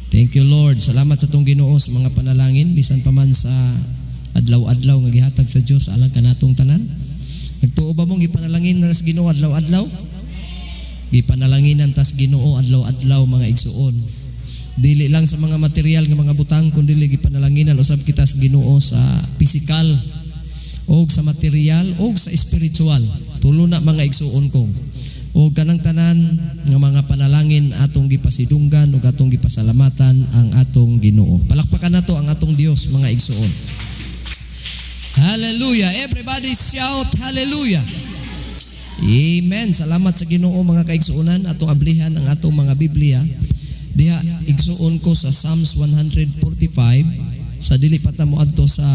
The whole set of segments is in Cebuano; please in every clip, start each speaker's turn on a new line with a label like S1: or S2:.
S1: Thank you, Lord. Salamat sa atong Ginoo sa mga panalangin bisan pa man sa adlaw-adlaw nga gihatag sa Dios alang kanatong tanan. Nagtuo ba mong gipanalangin na sa Ginoo adlaw-adlaw? Gipanalanginan tas Ginoo adlaw-adlaw, mga igsuon. Dili lang sa mga material nga mga butang, kundi gipanalanginan usab kita sa Ginoo sa pisikal og sa material og sa spiritual. Tulo na, mga igsuon ko. Og kanang tanan nga mga panalangin, atong gipasidunggan ug atong gipasalamatan ang atong Ginoo. Palakpakan nato ang atong Dios, mga igsuon. Hallelujah. Everybody shout hallelujah. Amen. Salamat sa Ginoo, mga kaigsuonan. Atong ablihan ang atong mga Biblia. Diha, igsuon ko, sa Psalms 145, sa dili pa ta moadto sa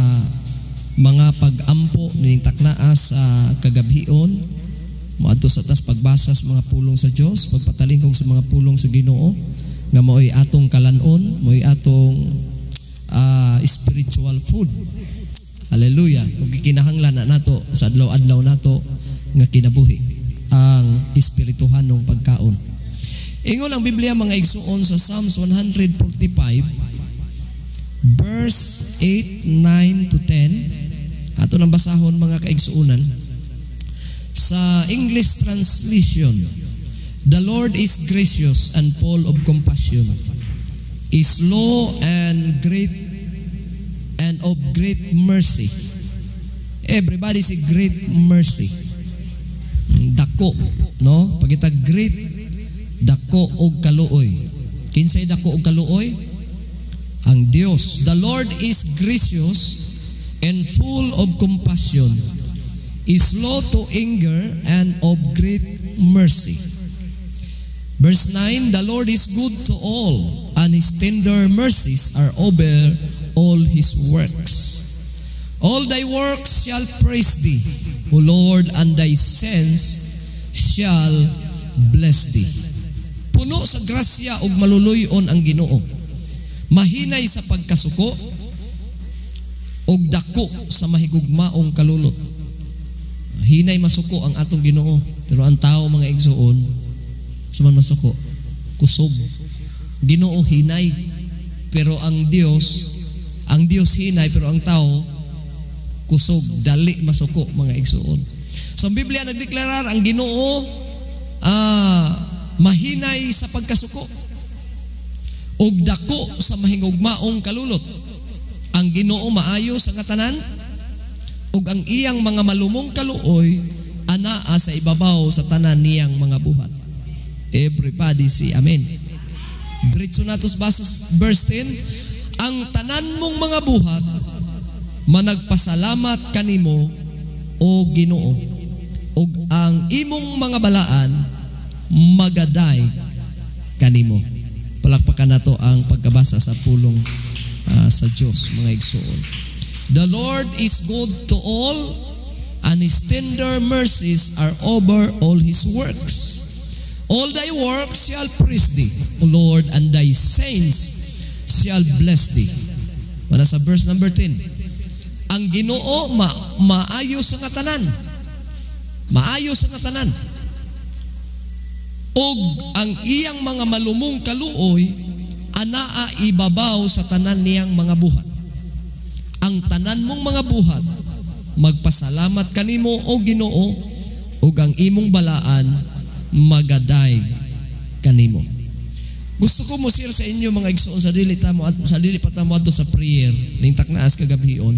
S1: mga pag-ampo ning taknaa sa kagabhion, moadto sa tas pagbasa sa mga pulong sa Dios, pagpatalingkong sa mga pulong sa Ginoo nga mao'y atong kalanon, mao'y atong spiritual food. Hallelujah. Ug gikinahanglan na nato sa adlaw-adlaw nato nga kinabuhi ang espirituhanong pagkaon. Ingon ang Biblia, mga igsuon, sa Psalms 145 verse 8, 9 to 10. Ato nang basahon, mga kaigsuonan. Sa English translation, "The Lord is gracious and full of compassion, is slow and great and of great mercy." Everybody say "great mercy." Dako, no? Pagita great, dako og kaluoy. Kinsay dako og kaluoy? Ang Dios. "The Lord is gracious and full of compassion, is slow to anger and of great mercy." Verse 9, "The Lord is good to all, and His tender mercies are over all His works. All thy works shall praise thee, O Lord, and thy saints shall bless thee." Puno sa grasya ug maluluy-on ang Ginoo. Mahinay sa pagkasuko ug dako sa mahigugmaong kalulot. Hinay masuko ang atong Ginoo, pero ang tao, mga igsuon, suman masuko, kusog. Ginoo hinay, pero ang Dios, ang Dios hinay, pero ang tao kusog, dali masuko, mga igsuon. So ang Biblia nagdeklarar ang Ginoo mahinay sa pagkasuko ug dako sa mahigugmaong kalulot. Ang Ginoo maayo sa katanan ug ang iyang mga malumong kaluoy anaa sa ibabaw sa tanan niyang mga buhat. Everybody say amen. Diretso nato sa basa sa verse 10, "Ang tanan mong mga buhat managpasalamat kanimo, o Ginoo, ug ang imong mga balaan magadayeg kanimo." Palakpakan nato ang pagkabasa sa pulong sa Dios, mga igsuon. "The Lord is good to all, and His tender mercies are over all His works. All thy works shall praise thee, O Lord, and thy saints shall bless thee." Wala sa verse number 10. Ang Ginoo maayo sa nga tanan. Maayo sa nga tanan. Ug ang iyang mga malumong kaluoy anaa ibabaw sa tanan niyang mga buhat. Ang tanan mong mga buhat magpasalamat kanimo, o Ginoo, ug ang imong balaan magadayeg kanimo. Gusto ko mo share sa inyo, mga igsoon, sa dili pa ta moadto sa prayer ning taknaas kagabhion.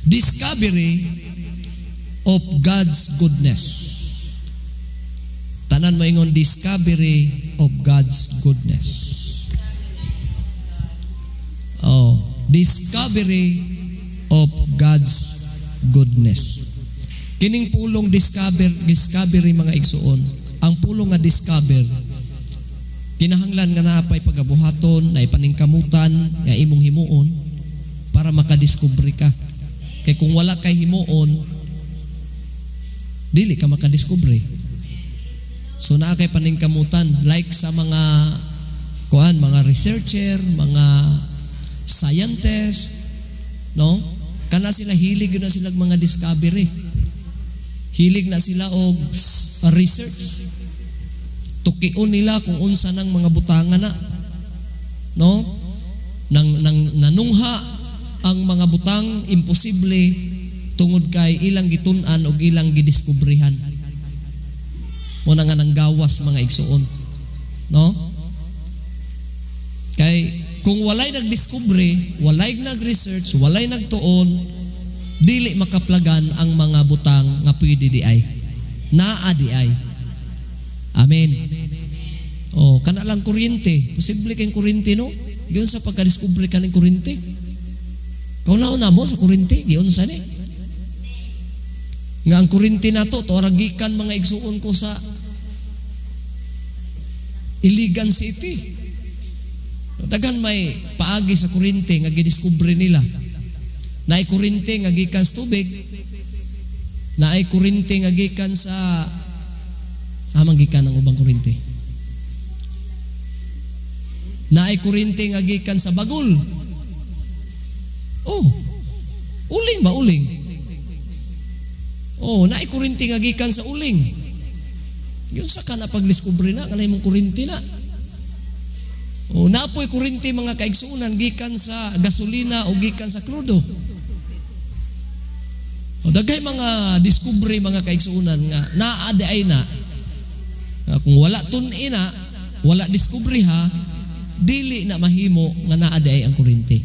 S1: Discovery of God's goodness. Tanan moingon, "Discovery of God's goodness." Oh, discovery of God's goodness. Kining pulong discover, discovery, mga igsuon, ang pulong nga discover, kinahanglan nga naa pay pagabuhaton, na ipaningkamutan nga imong himuon para makadiskubre ka. Kay kung wala kay himuon, dili ka makadiskubre. So naa kay paningkamutan, like sa mga kuan, mga researcher, mga scientist, no? Kana sila, hilig na sila mga discovery. Hilig na sila og research. Tukion nila kung unsa nang mga butangan na. No? Nang nanungha ang mga butang imposible tungod kay ilang gitun-an og ilang gidiskubrehan. Mo na nga nang gawas, mga igsuon. No? Kay kung walay nagdiskubre, walay nag-research, walay nagtuon, dili makaplagan ang mga butang nga pwede di ay. Naa di ay. Amen. Oh, kana lang kuryente, posible kay kuryente, no? Giunsa pagka-discover kaning kuryente? Kauna-una mo sa kuryente, giunsa ni? Nga ang kuryente nato, to gikan, mga igsuon ko, sa Iligan City. Daghan may paagi sa kuryente nga gidiskubre nila. Naay kuryente nga gikan sa tubig, naay kuryente nga gikan sa amang gikan ang ubang kuryente. Naay kuryente nga gikan sa bagol. Oh. Uling ba, uling? Oh, naay kuryente nga gikan sa uling. Giunsa ka na pagdiskubre na kanay mong kuryente na? Oh, napoy kuryente, mga kaigsuonan, gikan sa gasolina o gikan sa krudo. O daghay mga diskubre, mga kaigsuonan, nga naa di ay na. Nga kung wala tun-i na, wala diskubre ha, dili na mahimo nga naa di ay ang kuryente.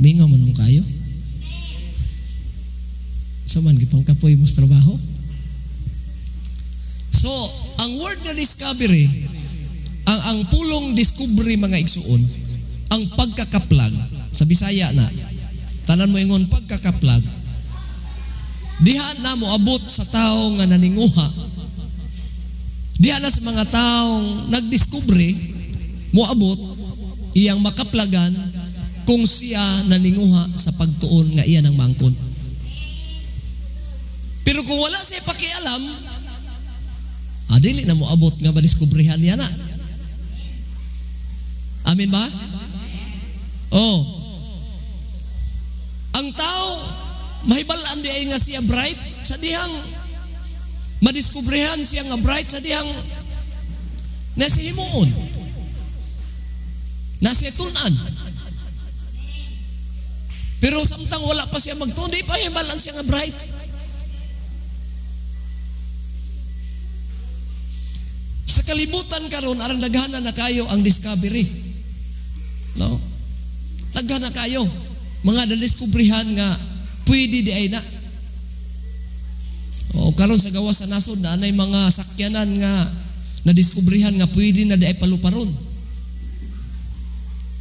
S1: Mingaw man mo kayo? Sa man gipangkapoy mo sa trabaho? So, ang word na discovery, ang pulong discovery, mga igsuon, ang pagkakaplag, sa Bisaya na, tanan mo ingon pagkakaplag, diha na mo abot sa tao nga naninguha. Diha na sa mga taong nagdiskubre, moabot iyang makaplagan kung siya naninguha sa pagtuon nga iya ng mangkon. Pero kung wala siya pakialam, dili na moabot nga madiskubrehan niya na. Amen ba? Oh. Ang tao, mahibal-an di ay nga siya bright sa dihang madiskubrehan siya nga bright sa dihang nasa himuon. Nasa tun-an. Pero samtang wala pa siya magtuon, di pa hibalan siya nga bright. Sa kalibutan karon aron daghana na kayo ang discovery. No? Daghana kayo mga nadiskubrihan nga pwede di ay na. O karon sa gawas sa nasod na anay mga sakyanan nga nadiskubrihan nga pwede na di ay paluparon.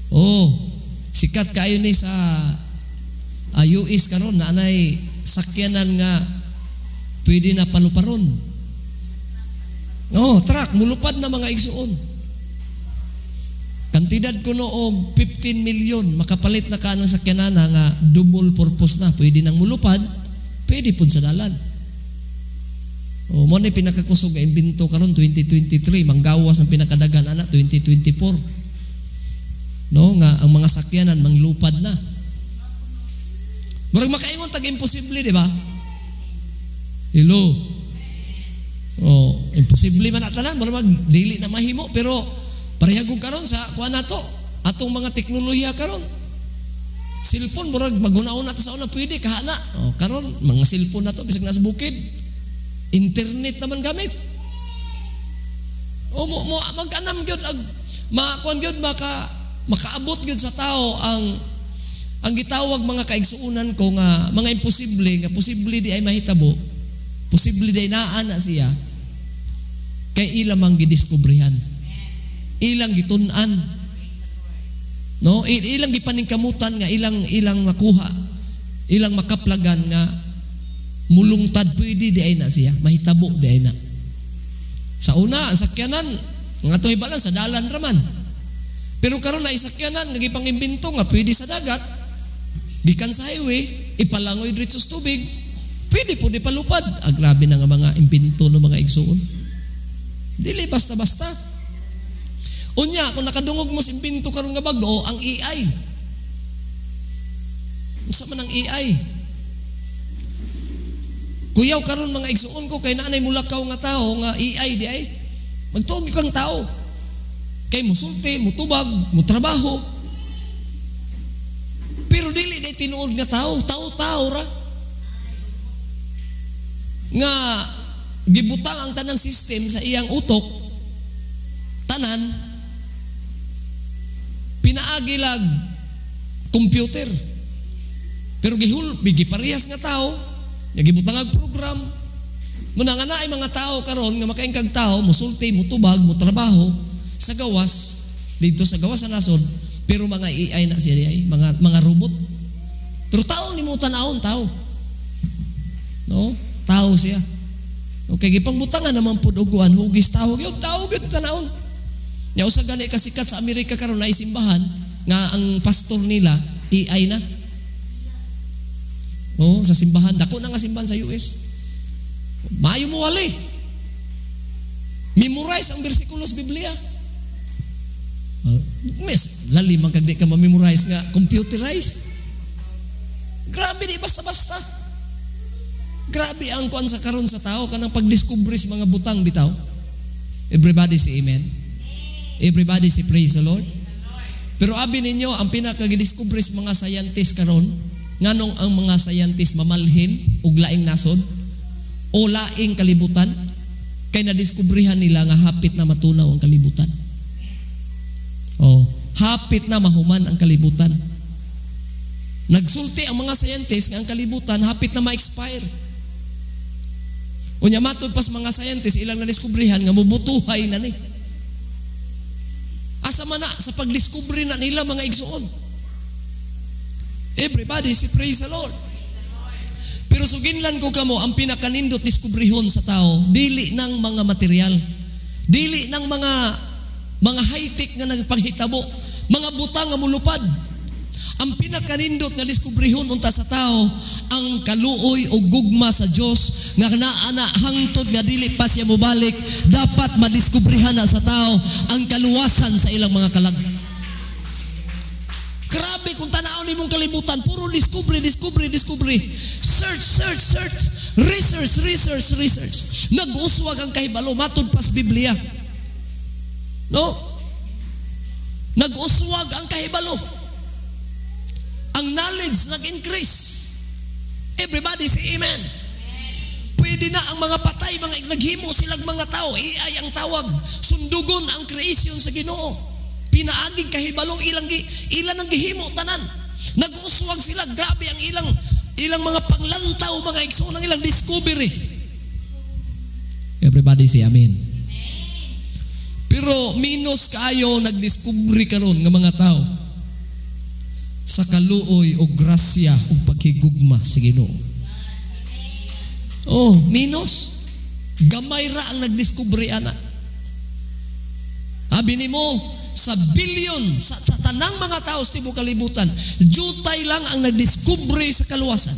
S1: Oh, sikat kayo ni sa US karon na anay sakyanan nga pwede na paluparon. Oh, truck mulupad na, mga igsuon. Kantidad kuno og 15 million makapalit na ka ng sakyanan nga double purpose na, pwede nang mulupad, pwede pud sa dalan. O mo ni pinakakusog nga imbento karon 2023, manggawas ang pinakadagan ana 2024. No, nga ang mga sakyanan manglupad na. Murag makaingon tag imposible, di ba? Hello. Oh, imposible man tanan, murag mag dili na mahimo, pero parehag karon sa kuan nato, atong mga teknolohiya karon. Cellphone, murag maguna-una ta sa una pwede kahana. Oh, karon mga cellphone nato bisag nasa bukid. Internet naman gamit. O mo mag-anam gyud ag makuan gyud makaabot gyud sa tao ang gitawag, mga kaigsuonan ko, nga mga imposible nga posible di ay mahitabo, posible di ay naa na siya kay ila mang gidiskubrehan, ilang gitun-an, no, ilang gipaningkamutan nga ilang ilang makuha, ilang makaplagan nga mulungtad, pwede di ay na siya mahitabo di ay na. Sa una, ang sakyanan nga ato hibalan sa dalan raman, pero karon na isakyanan nga gipangimbento nga pwede sa dagat, gikan sa highway ipalangoy diretso sa tubig, pwede po di palupad. Ah, grabe na nga mga imbento no, mga igsuon, dili basta-basta. Unya kung nakadungog mo sa imbento karon nga bag-o, ang AI. Unsa man ang AI? Kuyaw karon, mga igsuon ko, kay naanay mulakaw nga tao nga AI di ay. Magtuo gyud kang tao. Kay musulti, mutubag, mutrabaho. Pero dili na tinuod nga tao, tao-tao ra. Nga gibutang ang tanang system sa iyang utok, tanan pinaagi lag computer. Pero gihul giparehas nga tao, nga gibutang ang program. Muna nga naay mga tao karon nga makaingkag tao, musulti, mutubag, mutrabaho sa gawas, dito sa gawas sa nasod, pero mga AI na siya ay, mga robot. Pero tao nimo tan-awon, tao. No? Tao siya. Okay, gipangbutangan naman pud og kuan, hugis tao gyud, tao gyud tan-awon. Nya usa gani kasikat sa Amerika karon na isimbahan nga ang pastor nila AI na. Oh, sa simbahan, dako na nga simbahan sa US. Maayo mo wali. Memorize ang bersikulo sa Biblia. Miss, lali man kag di ka ma-memorize nga computerize. Grabe, di basta-basta. Grabe ang kuan sa karon sa tao kanang pagdiskubre sa mga butang bitaw. Everybody say amen. Everybody say praise the Lord. Pero abi ninyo, ang pinakagidiskubre sa mga scientist karon, nganong ang mga scientist mamalhin og laing nasod o laing kalibutan, kay nadiskubrihan nila nga hapit na matunaw ang kalibutan. Oh, hapit na mahuman ang kalibutan. Nagsulti ang mga scientist nga ang kalibutan hapit na ma-expire. Unya matud pas mga scientist, ilang nadiskubrihan nga mubutuhay na ni. Asa man na sa pagdiskubre na nila, mga igsoon? Everybody say praise the Lord. Pero suginlan ko kamo, ang pinakanindot diskubrihon sa tao, dili ng mga material. Dili ng mga high-tech nga nagpanghitabo, mga butang nga mulupad. Ang pinakanindot nga diskubrihon unta sa tao, ang kaluoy o gugma sa Dios nga naa na hangtod nga dili pa siya mobalik, dapat madiskubrihan na sa tao ang kaluwasan sa ilang mga kalag. Grabe kung tanaw nimong kalibutan, puro discovery, discovery, discovery. Search, search, search. Research, research, research. Nag-uswag ang kahibalo, matud pas Biblia. No? Nag-uswag ang kahibalo. Ang knowledge nag-increase. Everybody say amen. Pwede na ang mga patay, mga naghimo silang mga tao, AI ang tawag. Sundugon ang creation sa Ginoo. Pinaagig kahibalo ilang ang gihimo tanan. Nag-uswag sila, grabe ang ilang ilang mga panglantaw, mga igsoon, ang ilang discovery. Everybody say amen. Pero minus kaayo nagdiskubre karon nga mga tao sa kaluoy o grasya o paghigugma sa Ginoo. Oh, minus gamay ra ang nagdiskubre ana. Abi nimo sa billion sa tanang mga tao sa tibuok kalibutan, jutay lang ang nagdiskubre sa kaluwasan.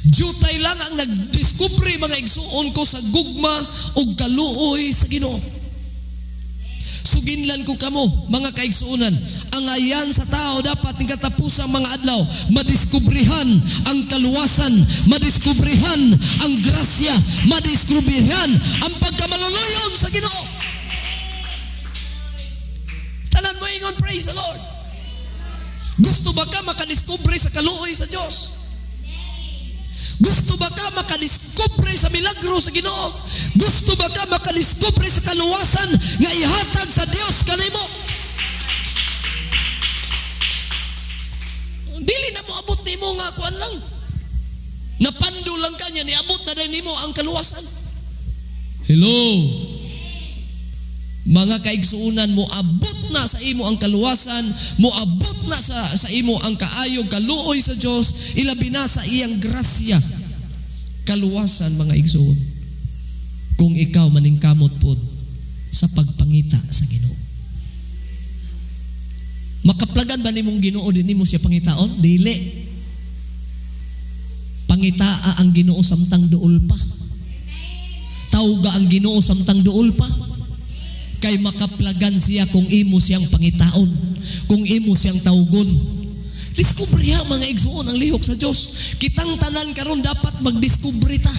S1: Jutay lang ang nagdiskubre, mga igsuon ko, sa gugma ug kaluoy sa Ginoo. Suginlan ko kamo, mga kaigsuonan, ang ayan sa tao dapat ning katapusang mga adlaw, madiskubrihan ang kaluwasan, madiskubrihan ang grasya, madiskubrihan ang pagkamaluluyon sa Ginoo. Tanan mo ingon, praise the Lord. Gusto ba ka makadiskubre sa kaluoy sa Diyos? Gusto ba ka makadiskubre sa milagro sa Ginoo? Gusto ba ka makadiskubre sa kaluwasan nga ihatag sa Dios kanimo? Dili na mo abot nimo nga kuan lang. Napando lang kanya, niabot na din nimo ang kaluwasan. Hello. Mga kaigsuonan, mo abot na sa imo ang kaluwasan, mo abot na sa imo ang kaayo, kaluoy sa Dios, ilabi na sa iyang grasya. Kaluwasan, mga igsuon. Kung ikaw maningkamot pod sa pagpangita sa Ginoo. Makaplagan ba nimong Ginoo di nimo siya pangitaon? Dili. Pangitaa ang Ginoo samtang duol pa. Tawga ang Ginoo samtang duol pa. Kay makaplagan siya kung imo siyang pangitaon, kung imo siyang tawgon. Diskubriha, mga igsuon, ang lihok sa Dios. Kitang tanan karon dapat magdiskubre ta.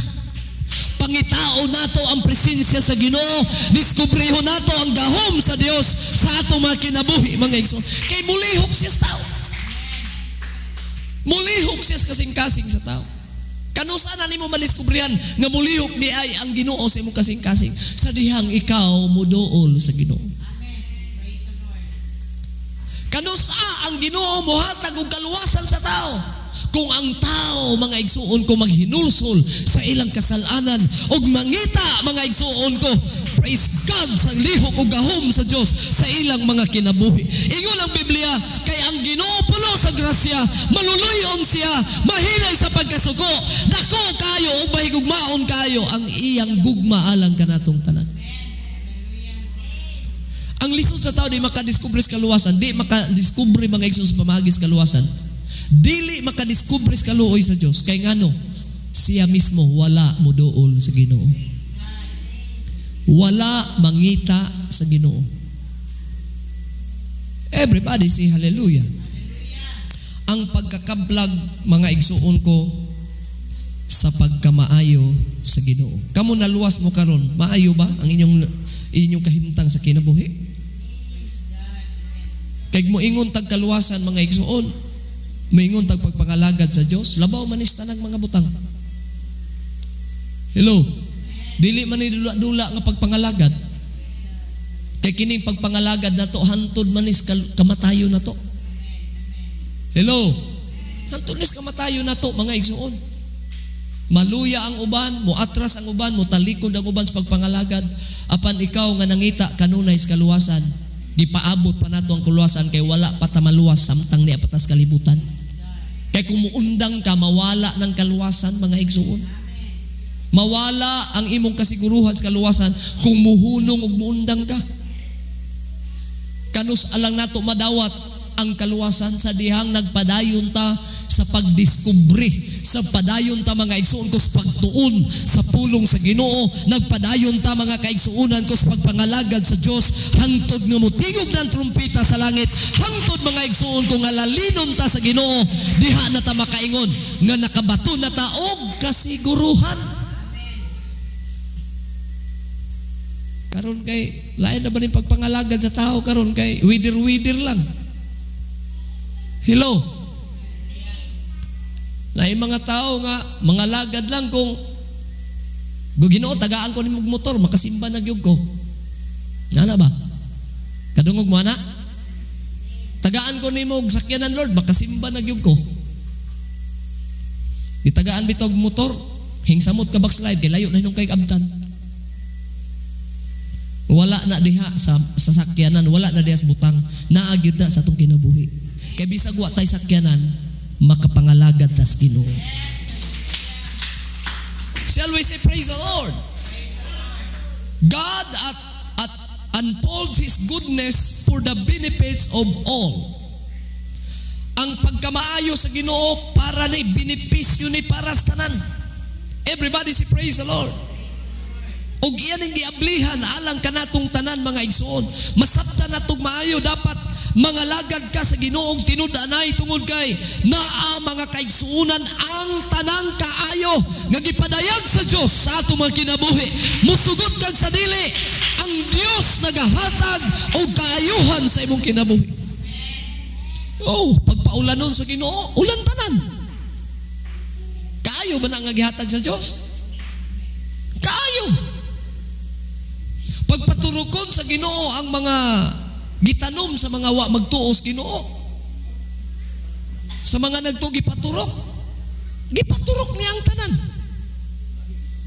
S1: Pangitaon nato ang presensya sa Ginoo. Diskubrehon nato ang gahom sa Dios sa atong mga kinabuhi, mga igsoon. Kay mulihok siya sa tao. Mulihok siya sa kasing-kasing sa tao. Kanusa na nimo madiskubrihan nga mulihok di ay ang Ginoo sa imong kasing-kasing? Sa dihang ikaw muduol sa Ginoo. Kanusa ang Ginoo mohatag og kaluwasan sa tao? Kung ang tao, mga igsuon ko, maghinulsol sa ilang kasalanan ug mangita, mga igsuon ko, praise God, sa lihok ug gahom sa Dios sa ilang mga kinabuhi. Ingon ang Biblia, kay ang Ginoo puno sa grasya, maluluyon siya, mahinay sa pagkasuko, dako kayo ug mahigugmaon kayo ang iyang gugma alang kanatong tanan. Ang lisod sa tao di makadiskubre sa kaluwasan, di makadiskubre, mga igsoon, sa pamagi sa kaluwasan. Dili makadiskubre sa kaluoy sa Dios kay ngano? Siya mismo wala muduol sa Ginoo. Wala mangita sa Ginoo. Everybody say hallelujah. Ang pagkakablag, mga igsuon ko, sa pagkamaayo sa Ginoo. Kamo naluwas mo karon, maayo ba ang inyong inyong kahimtang sa kinabuhi? Kay moingon tag kaluwasan, mga igsuon, moingon tag pagpangalagad sa Dios, labaw man is tanang mga butang. Hello. Dili man ni dula-dula nga pagpangalagad. Kay kining pagpangalagad nato hantod man is kamatayo nato. Hello. Hantod is kamatayo nato, mga igsuon. Maluya ang uban, muatras ang uban, mutalikod ang uban sa pagpangalagad. Apan ikaw nga nangita kanunay sa kaluwasan, gipaabot pa nato ang kaluwasan kay wala pa ta maluwas samtang niya patas kalibutan. Kay kung muundang ka, mawala ng kaluwasan, mga igsuon. Mawala ang imong kasiguruhan sa kaluwasan kung muhunong ug muundang ka. Kanus-a lang nato madawat ang kaluwasan? Sa dihang nagpadayon ta sa pagdiskubre, sa padayon ta, mga igsuon ko, sa pagtuon sa pulong sa Ginoo, nagpadayon ta, mga kaigsuonan ko, sa pagpangalagad sa Dios hangtod nga motingog ng trumpeta sa langit, hangtod, mga igsuon ko, nga lalinon ta sa Ginoo, diha na ta makaingon nga nakabato na ta og kasiguruhan. Karon kay lain na ba ning pagpangalagad sa tao karon kay widir-widir lang. Hello. Lain mga tao nga mga lagad lang kung Ginoo, tagaan ko ni motor, makasimba na gyud ko. Ngana ba? Kadungog mo ana? Tagaan ko nimo og sakyanan, Lord, makasimba na gyud ko. Gitagaan bitog motor, hingsamot ka backslide kay layo na hinong kay abtan. Wala na diha sa sasakyanan, wala na diha sa butang, naa gyud na sa atong kinabuhi. Kay bisag wa tay sakyanan, makapangalagad tas Ginoo. Shall we say praise the Lord? God at unfolds His goodness for the benefits of all. Ang pagkamaayo sa Ginoo para ni benepisyo ni para sa tanan. Everybody say praise the Lord. Og iyan ang giablihan alang kanatong tanan, mga igsuon. Masabtan natog maayo, dapat mangalagad ka sa Ginoong tinud-anay tungod kay naa, mga kaigsuonan, ang tanang kaayo nga gipadayag sa Dios sa atong mga kinabuhi. Musugot kag sa dili, ang Dios nagahatag og kaayuhan sa imong kinabuhi. Oh, pagpaulanon sa Ginoo, ulan tanan. Kaayo ba na nga gihatag sa Dios? Kaayo. Pagpaturukon sa Ginoo ang mga gitanom sa mga wa magtuo sa Ginoo. Sa mga nagtuo, gipaturok. Gipaturok niya ang tanan.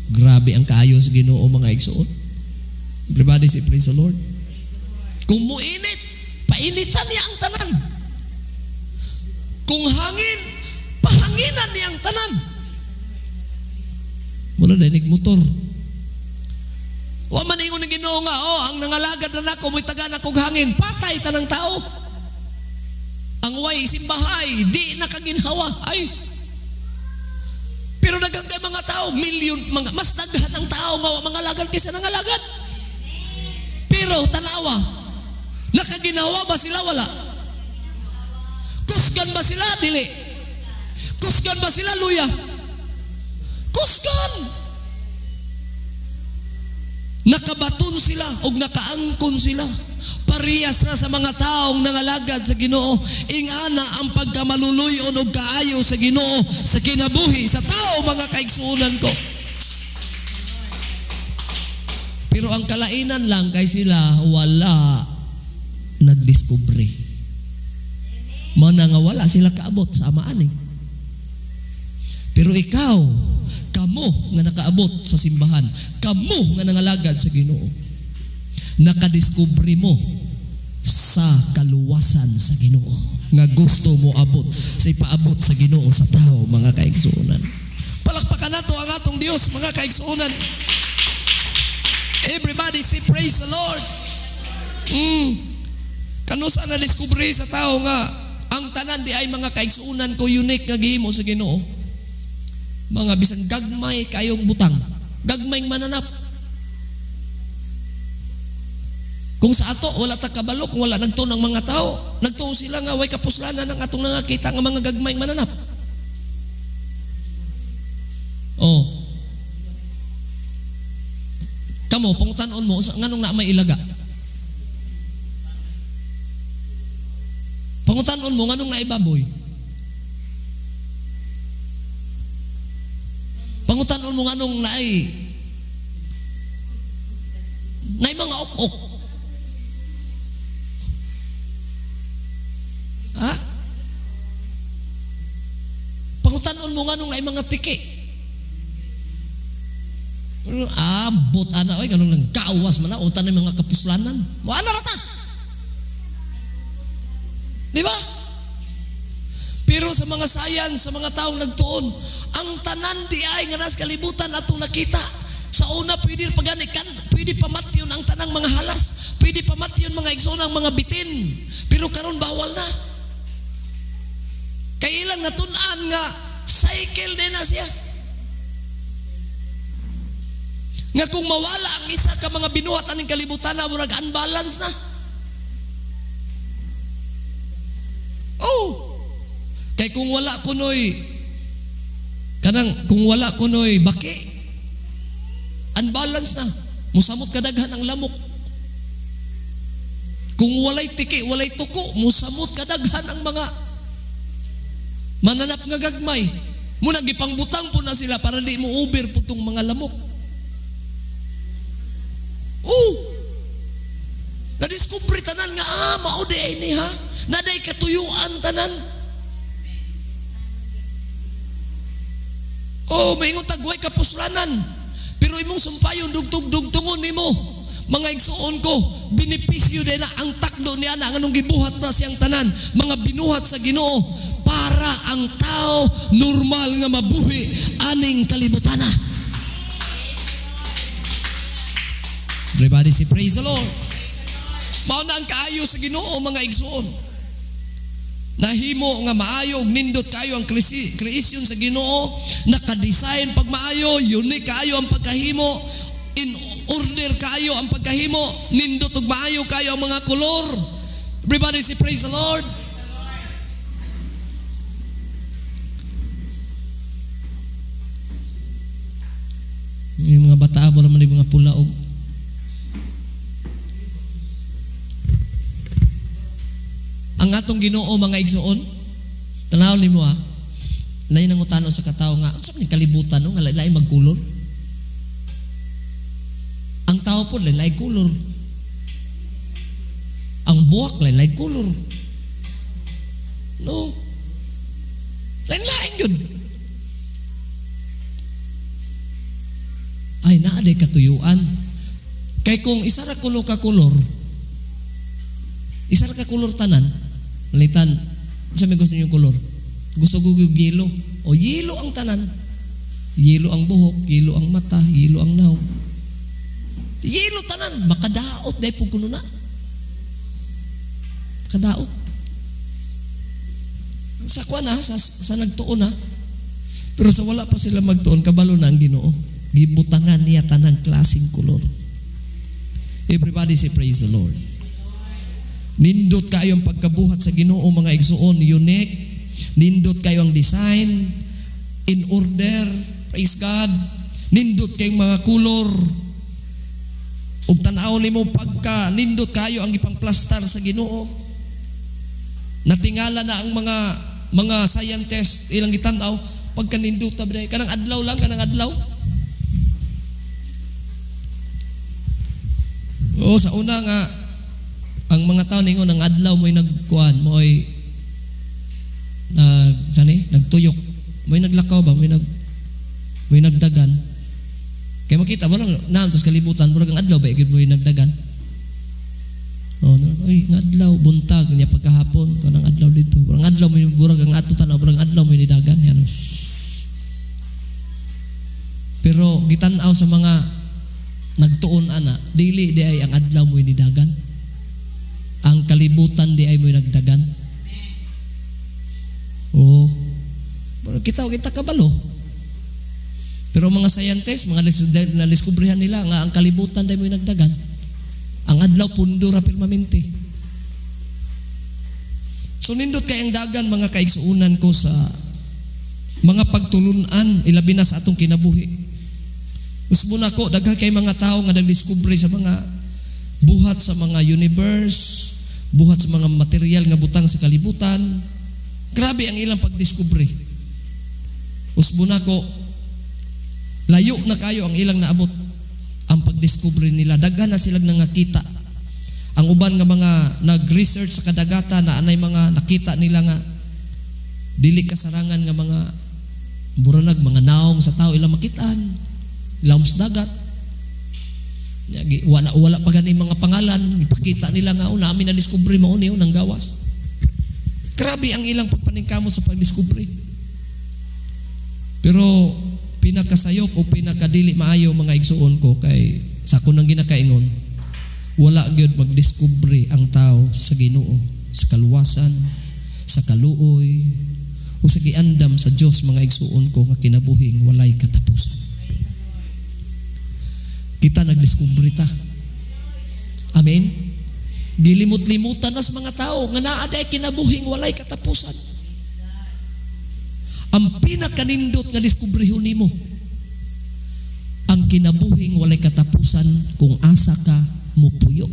S1: Grabe ang kaayo sa Ginoo, mga igsuon. Everybody say praise the Lord. Kung muinit, painitan niya ang tanan. Kung hangin, pahanginan niya ang tanan. Muna dinig motor. Wa man ingon ng Ginoo nga, "Oh, ang nangalagad na nako mo'y tagaan akong hangin," patay tanang tao. Ang way simbahay, di nakaginhawa. Ay. Pero daghang kay mga tao, milyon, mga, mas daghan ang tao nga wa mangalagad kaysa nangalagad. Pero tanawa, nakaginawa ba sila? Wala. Kusgan ba sila? Dili. Kusgan ba sila? Luya. Kusgan. Nakabaton sila og nakaangkon sila. Parehas ra sa mga taong nangalagad sa Ginoo. Ingana ang pagkamaluluyon og kaayo sa Ginoo sa kinabuhi sa tao, mga kaigsuonan ko. Pero ang kalainan lang kay sila wala nagdiskubre. Mao na nga wala sila kaabot sa amaan eh. Pero ikaw, kamo nga nakaabot sa simbahan, kamo nga nangalagad sa Ginoo, nakadiskubre mo sa kaluwasan sa Ginoo nga gusto mo abot sa ipaabot sa Ginoo sa tao, mga kaigsuonan. Palakpakan nato ang atong Dios, mga kaigsuonan. Everybody say praise the Lord. Kanusa na diskubre sa tao nga ang tanan di ay, mga kaigsuonan ko, unique nga gihimo sa Ginoo. Mga bisan gagmay kayong butang, gagmay mananap. Kung sa ato wala ta kabalo, kung wala nagtuon ang mga tao, nagtuo sila nga way kapuslanan ang atong nangakita nga mga gagmay mananap. Oh. Kamo pangutan-on mo nganong naa may ilaga? Pangutan-on mo nganong naay baboy? Pangutan-on mo nganong naay mga ok-ok? Ha? Pangutan-on mo nganong naay mga tiki? Abot ana oy, nganong nang kawas man na utan ng mga kapuslanan. Wa na rata. Di ba? Pero sa mga science, sa mga taong nagtuon, ang tanan di ay nga nas kalibutan atong nakita. Sa una pwede pa gani kan, pwede pamatyon ang tanang mga halas, pwede pamatyon mga igsoon ang mga bitin. Pero karon bawal na. Kay ilang natun-an nga cycle din na siya. Nga kung mawala ang isa ka mga binuhat aning kalibutan na murag unbalance na. Oh. Kay kung wala kunoy kanang kung wala kunoy baki, unbalance na. Musamot kadaghan ang lamok. Kung walay tiki, walay tuko, musamot kadaghan ang mga mananap nga gagmay. Muna gipangbutang po na sila para di mo uber putong mga lamok. Oh! Nadiskubre tanan nga mao di ay ni ha. Naday katuyuan tanan. Oh, maingon tag way kapuslanan. Pero imong sumpayon dugtog-dugtungon nimo. Mga igsuon ko, benepisyo din na ang takdo niya na nganong gibuhat na siyang tanan, mga binuhat sa Ginoo para ang tao normal nga mabuhi aning kalibutana. Everybody say praise the Lord. Mao na ang kaayo sa Ginoo, mga igsuon. Nahimo nga maayo og nindot kayo ang creation sa Ginoo, naka-design pag maayo, unique kaayo ang pagkahimo, in order kaayo ang pagkahimo, nindot og maayo kayo ang mga kolor. Everybody say praise the Lord. Yung mga bata wala man yung mga pula og ang atong Ginoo, mga igsuon. Tanaw nimo ha. Lain ang utano sa katao nga unsa man kalibutan no nga lain magkulor. Ang tao po lain kulor. Ang buwak lain kulor. No. Lain-lain yun. Ay naa day katuyuan. Kay kung isa ra kulo ka kulor, isa ra ka kulor tanan, malitan, sa may gusto niyo kulor? Gusto ko yung yelo. O yelo ang tanan. Yelo ang buhok, yelo ang mata, yelo ang naong. Yelo tanan. Makadaot dahil po kuno na. Makadaot. Sa kuwan na, sa nagtuon na. Pero sa wala pa sila magtuon, kabalo na ang Ginoo. Gibutangan niya tanang klaseng kulor. Everybody say praise the Lord. Nindot kayo ang pagkabuhat sa Ginoo, mga igsuon, unique. Nindot kayo ang design, in order, praise God. Nindot kayong mga kulor. Ug tan-aw nimo pagka nindot kayo ang gipangplastar sa Ginoo. Natingala na ang mga scientist, ilang gitan-aw pagka nindot ta ba kanang adlaw lang, kanang adlaw. Oo, sa una nga ang mga tao ningon ang adlaw mo'y nagkuan, mo'y nag sani, nagtuyok, mo'y naglakaw ba, mo'y nagdagan. Kaya makita mo lang naam tas kalibutan murag ang adlaw ba gyud mo'y nagdagan. Oh, ay, ang adlaw buntag niya pagkahapon kanang adlaw dito. Murag adlaw mo'y murag ang ato tan-aw, murag adlaw mo'y nidagan yan. Pero gitan-aw sa mga nagtuon ana, dili di ay ang adlaw mo'y nidagan. Ang kalibutan di ay mo'y nagdagan. Oo. Pero kita kabalo. Pero mga scientists, mga nadiskubrihan nila nga ang kalibutan di mo'y nagdagan. Ang adlaw pundo ra pirmamente. So nindot kay ang dagan, mga kaigsuonan ko, sa mga pagtulunan ilabi na sa atong kinabuhi. Usbon ako, daghan kay mga tao nga nagdiskubre sa mga buhat sa mga universe, buhat sa mga material nga butang sa kalibutan. Grabe ang ilang pagdiskubre. Usbon ako, layo na kayo ang ilang naabot ang pagdiskubre nila. Daghan na silang nangakita. Ang uban nga mga nag-research sa kadagatan na anay mga nakita nila nga dili kasarangan nga mga buranag, mga naong sa tao ilang makitaan, ilang sa dagat. Wala pa gani mga pangalan, ipakita nila nga una amin na diskubre mao niyo nang gawas. Grabe ang ilang pagpaningkamot sa pagdiskubre. Pero pinakasayop o pinakadili maayo, mga igsuon ko, kay sa ako nang ginakaingon, wala gyud magdiskubre ang tao sa Ginoo, sa kaluwasan, sa kaluoy o sa giandam sa Dios, mga igsuon ko, nga kinabuhing walay katapusan. Kita nagdiskubre ta. Amen. Gilimot-limutan nas mga tao nga naa day kinabuhing walay katapusan. Ang pinakanindot nga diskubrehon nimo ang kinabuhing walay katapusan kung asa ka mupuyo.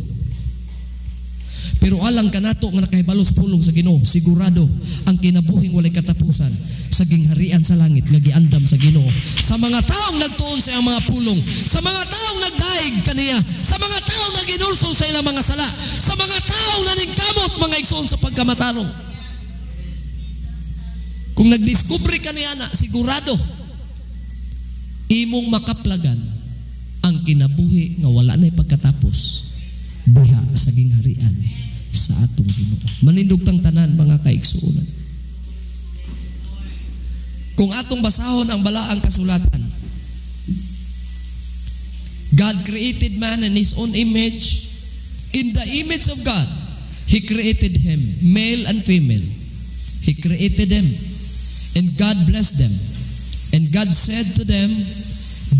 S1: Pero alang kanato nga nakahibalo sa pulong sa Ginoo, sigurado ang kinabuhing walay katapusan sa gingharian sa langit nga giandam sa Ginoo. Sa mga taong nagtuon sa iyang mga pulong, sa mga taong nagdaig kaniya, sa mga taong naginulsol sa ilang mga sala, sa mga taong naningkamot, mga igsoon, sa pagkamatarong. Kung nagdiskubre ka niya na, sigurado imong makaplagan ang kinabuhi nga wala na pagkatapos diha sa gingharian sa atong Ginoo. Manindog tang tanan, mga kaigsuonan. Kung atong basahon ang balaang kasulatan, God created man in His own image. In the image of God, He created him, male and female. He created them. And God blessed them. And God said to them,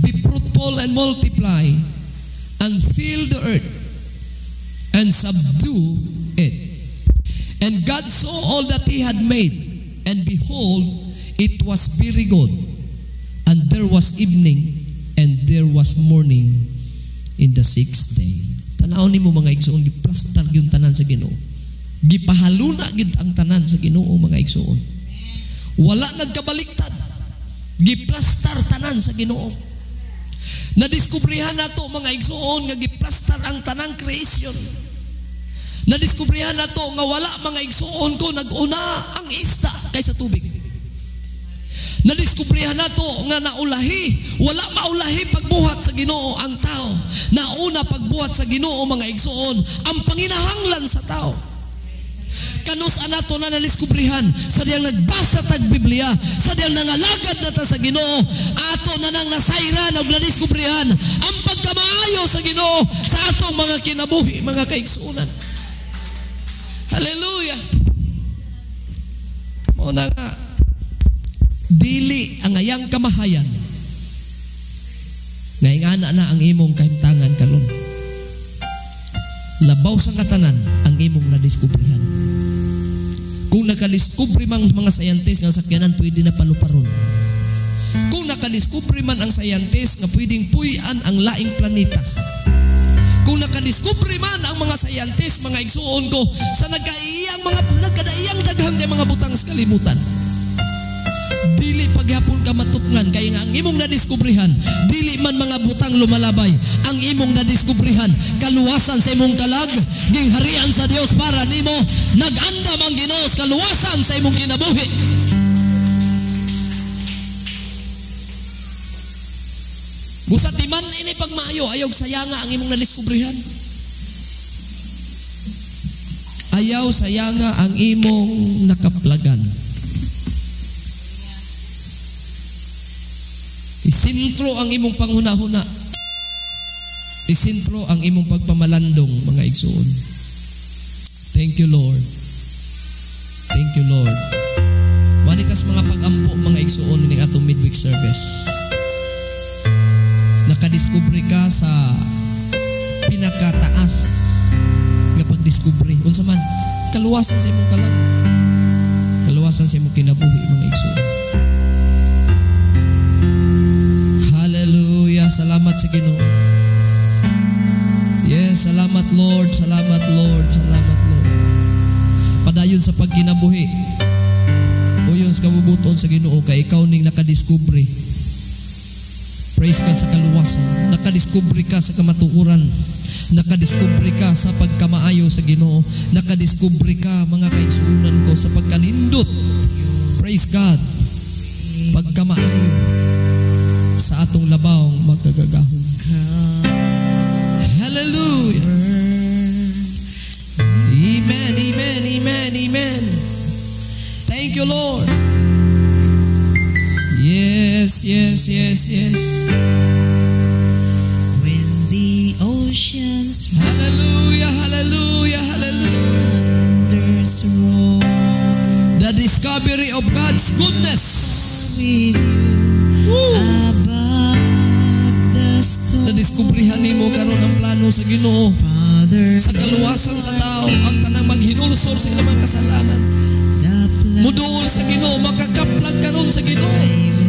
S1: "Be fruitful and multiply, and fill the earth, and subdue it." And God saw all that He had made, and behold, it was very good. And there was evening, and there was morning in the sixth day. Tanaw nimo, mga igsoon, giplastar gyud tanan sa Ginoo. Gipahaluna gyud ang tanan sa Ginoo, mga igsoon. Wala nagkabaliktad. Giplastar tanan sa Ginoo. Nadiskubrihan nato, mga igsoon, nga giplastar ang tanang creation. Nadiskubrihan nato nga wala, mga igsoon ko, nag-una ang isda kaysa tubig. Nadiskubrihan nato nga naulahi, wala maulahi pagbuhat sa Ginoo ang tao. Nauna pagbuhat sa Ginoo, mga igsoon, ang panginahanglan sa tao. Kanus-a nato na nadiskubrihan sa diyang nagbasa tag Biblia, sa diyang nangalagad na ta sa Ginoo, ato na nang nasayran og nadiskubrihan ang pagkamaayo sa Ginoo sa atong mga kinabuhi, mga kaigsuonan. Hallelujah. Mao na nga dili ang ayang kamahayan nga ingana na ang imong kahimtangan karon. Labaw sa katanan ang imong nadiskubrihan. Kung nakadiskubre man mga scientist nga sakyanan pwede na paluparon. Kung nakadiskubre man ang scientist nga pwedeng puy-an ang laing planeta. Kung nakadiskubre man ang mga scientist, mga igsuon ko, sa nagkaiyang mga nagkadaiyang daghang kay mga butang sa kalibutan, dili paghapon ka matupngan kay nga ang imong nadiskubrihan dili man mga butang lumalabay. Ang imong nadiskubrihan, kaluwasan sa imong kalag, gingharian sa Dios para nimo. Nag-andam ang Ginoo sa kaluwasan sa imong kinabuhi. Busa timan ini pagmaayo, ayaw sayanga ang imong nadiskubrihan. Ayaw sayanga ang imong nakaplagan. Isintro ang imong panghuna-huna. Isintro ang imong pagpamalandong, mga igsuon. Thank you, Lord. Thank you, Lord. Wanitas mga pag-ampo, mga igsuon, ining atong midweek service. Nakadiskubre ka sa pinakataas nga pagdiskubre. Unsa man, kaluwasan sa imong kalag. Kaluwasan sa imong kinabuhi, mga igsuon. Hallelujah. Salamat sa Ginoo. Yes, salamat Lord, salamat Lord, salamat Lord. Padayon sa pagkinabuhi. Uyon sa kabubuton sa Ginoo kay ikaw ning nakadiskubre. Praise God sa kaluwasan. Nakadiskubre ka sa kamatuoran. Nakadiskubre ka sa pagkamaayo sa Ginoo. Nakadiskubre ka, mga kaigsuonan ko, sa pagkanindot. Praise God. Pagkamaayo sa atong labawng magkagagahom. Hallelujah. Amen, amen, amen, amen. Thank you, Lord. Yes, yes, yes, yes.
S2: When the oceans
S1: Hallelujah, hallelujah, hallelujah.
S2: thunders roar,
S1: The discovery of God's goodness.
S2: With you
S1: Woo!
S2: Above the storm.
S1: Nadiskubrihan nimo karon ang plano sa Ginoo
S2: Father,
S1: sa kaluwasan sa tao, ang tanang maghinulsol sa ilang mga kasalanan.
S2: The
S1: Muduol sa Ginoo, makakaplag karon sa Ginoo.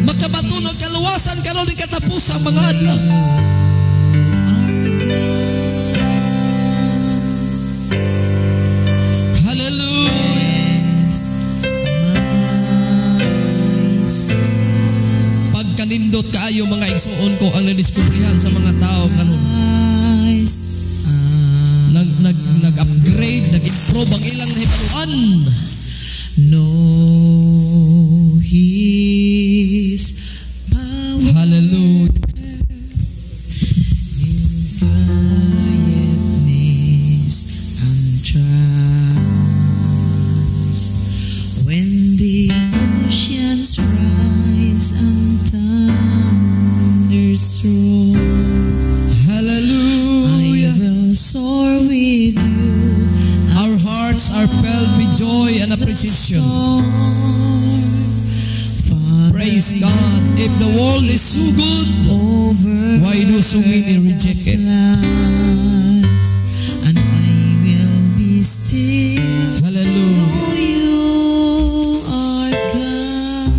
S1: Makabaton og kaluwasan karon ni katapusang mga adlaw. Hallelujah. Pagkanindot kaayo, mga igsuon ko, ang nadiskubrihan sa mga tao karon. Nag nag nag-upgrade, nag-improve ang ilang nahibaluan.
S2: Know His power
S1: Hallelujah.
S2: In quietness and trust. When the oceans rise and thunders roar,
S1: Hallelujah.
S2: I will soar with you.
S1: Our hearts are filled with joy and appreciation. Praise God. If the world is so good, why do so many reject it?
S2: And I will be still.
S1: Hallelujah.
S2: Know you are God.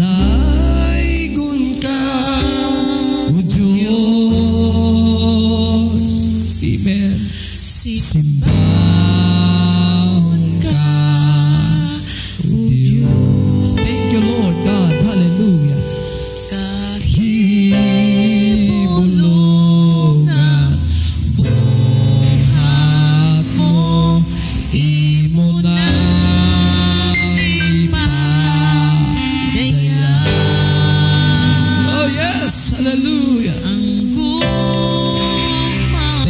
S1: Laygon ka, O Diyos. Amen. Simbahon ka, O Diyos. Thank you, Lord God. Hallelujah. Kahibulungan, buhat mo, imo na ipadayag. Oh yes, hallelujah.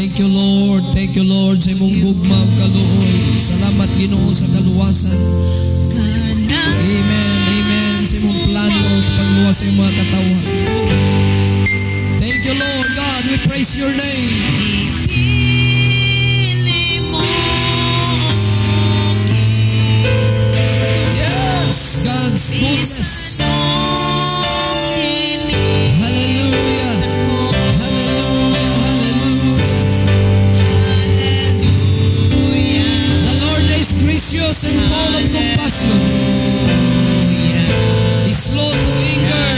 S1: Thank you, Lord. Thank you, Lord, sa imong gugma ug kaluoy. Salamat, Ginoo, sa kaluwasan. Amen. Amen. Sa imong plano sa pagluwas sa imong mga katawhan. Thank you, Lord God. We praise your name.
S2: Ipili mo.
S1: Yes, God's goodness. Hallelujah. Hallelujah. Hallelujah. The Lord is gracious and full of compassion. Is slow to anger.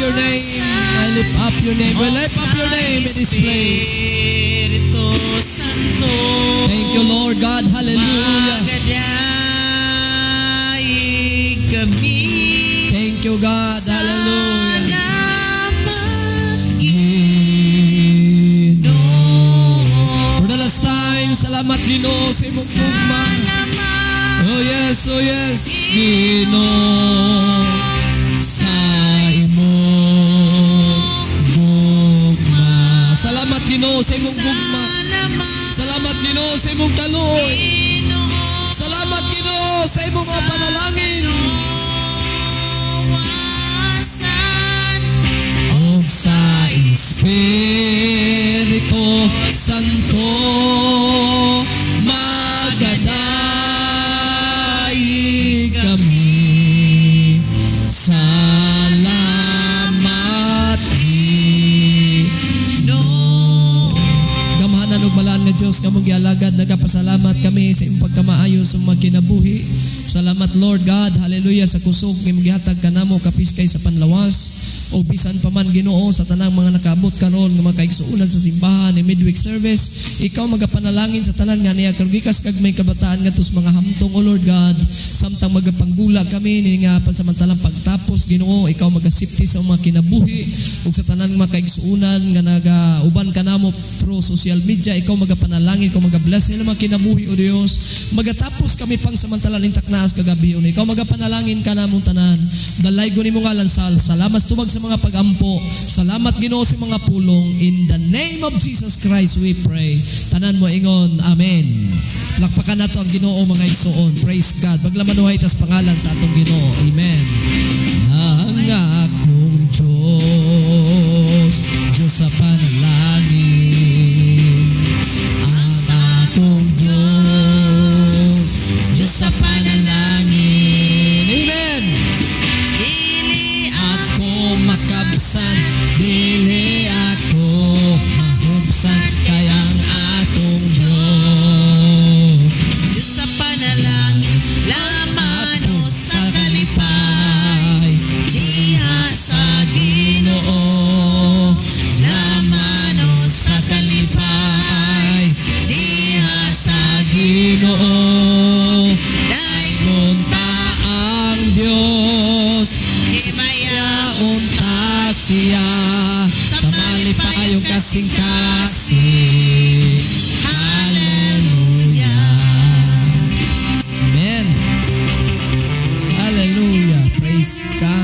S1: your name. I lift up your name. We lift up your name in this place.
S2: Espiritu Santo.
S1: Thank you, Lord God. Hallelujah.
S2: Magadaig kami.
S1: Thank you, God. Hallelujah.
S2: Salamat,
S1: Ginoo.
S2: Ginoo.
S1: For the last time, salamat, Ginoo, sa imong gugma.
S2: Salamat,
S1: Oh yes, Ginoo, sa imong gugma. Salamat, Ginoo, sa imong gugma.
S2: Salamat,
S1: Salamat, Ginoo, sa imong kaluoy.
S2: Ginoo.
S1: Salamat, Ginoo, sa imong mga panalangin.
S2: Wasan
S1: Ug sa Espiritu Santo magadaig kami. Salamat,
S2: Ginoo.
S1: Gamhanan ug balaan nga Dios nga among gialagad, nagapasalamat kami sa imong pagkamaayo sa mga kinabuhi. Salamat, Lord God, hallelujah, sa kusog nga imong gihatag kanamo kapiskay sa panlawas. O bisan pa man, Ginoo, sa tanang mga nakaabot karon nga mga kaigsuonan sa simbahan ni midweek service, ikaw magapanalangin sa tanan nga niya karon gikas kag may kabataan ngadto sa mga hamtong, O Lord God, samtang magapanggula kami ni nga pansamantalang pagtapos. Ginoo, ikaw magasipti sa mga kinabuhi ug sa tanan mga kaigsuonan nga naga-uban kanamo through social media, ikaw magapanalangin, ikaw magabless sa mga kinabuhi. O Dios, magatapos kami pang samantalang intaknaas kagabi, ikaw magapanalangin kanamong tanan. Dalaygon nimo ngalan sal. Salamat tubag sa mga pagampo. Salamat, Ginoo, sa mga pulong. In the name of Jesus Christ we pray. Tanan mo ingon, amen. Lakpakan nato ang Ginoo, mga igsoon. Praise God. Paglamanuhay tas pangalan sa atong Ginoo. Amen. Ang akong Diyos, Diyos sa panalangin. Ang akong Diyos, Diyos sa panalangin. Amen.
S2: Dili
S1: ako makabsan, dili ako mahubsan, kay ang akong Diyos.
S2: Diyos sa panalangin, laman o sa kalipay, diha sa Ginoo. Laman o sa kalipay, diha sa
S1: Ginoo.
S2: Daygon
S1: Unta ang Diyos,
S2: himaya
S1: unta siya sa malipayong kasing-kasing.
S2: Hallelujah.
S1: Amen. Hallelujah. Praise God.